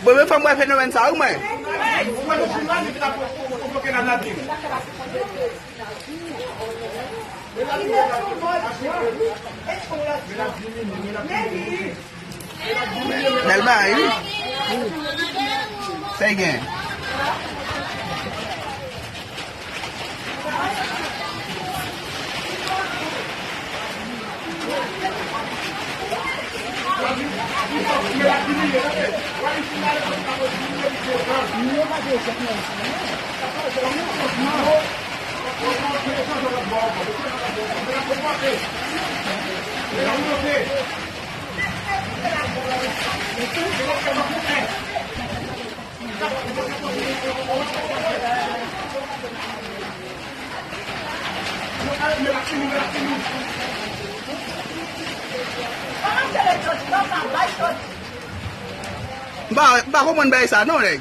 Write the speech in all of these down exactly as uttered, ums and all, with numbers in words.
Bon, men fò m wè fenomèn sa, wi, mwen. Bèl bagay, wi. Sa gen. M pa, m pa konprann bagay sa non, nèg.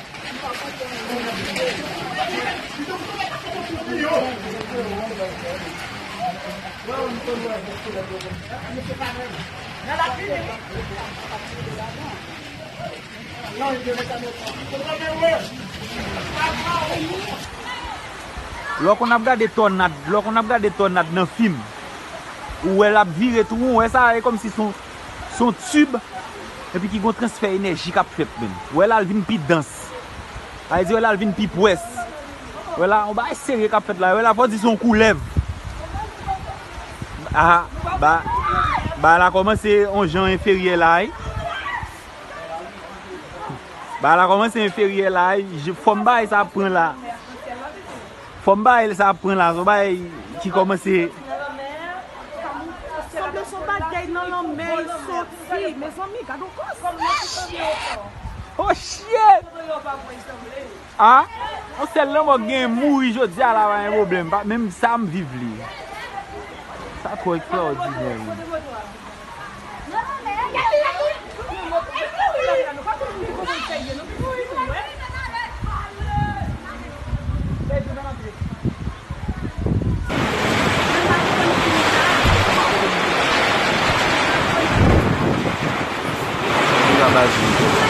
Lè w konn ap gade tònad, lè w konn ap gade tònad nan fim, ou wè l ap vire tou won, ou wè sa e kòmsi se yon, se yon tib, epi ki gon transfè enèji k ap fèt menm. Ou wè l al vin pi dans. Sa vle di, ou wè l al vin pi pwès. Ou wè la, yon bagay serye k ap fèt la. Ou wè la, fò di se yon koulèv. Ah, ba, ba la kòmanse yon jan enferyè la, wi. Ba la kòmanse enferyè la, wi. Fòm bagay sa ap pran la. Fòm bagay sa ap pran la, se yon bagay ki kòmanse. Sanble se yon bagay nan lanmè l soti. Mezanmi, gad yon kòs. Oh, shit! Ah, yon sèl lanmò k gen mouri jodi a la, pa gen pwoblèm. Pa, menm sa m viv li. Sa twò ekstraòdinè, wi.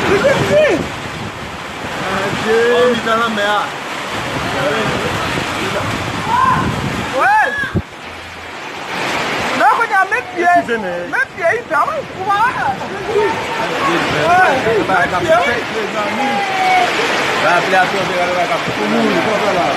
Li piti! Adje! Bon, li nan lanmè a. Wè! Non, kounye a, met pye. Eskize, men. Met pye, li pè, wi. Ou pa wè? Wè, met pye, wi. Ba, pye a tonbe, gade bagay k ap fèt. Ou mouri, kòman la?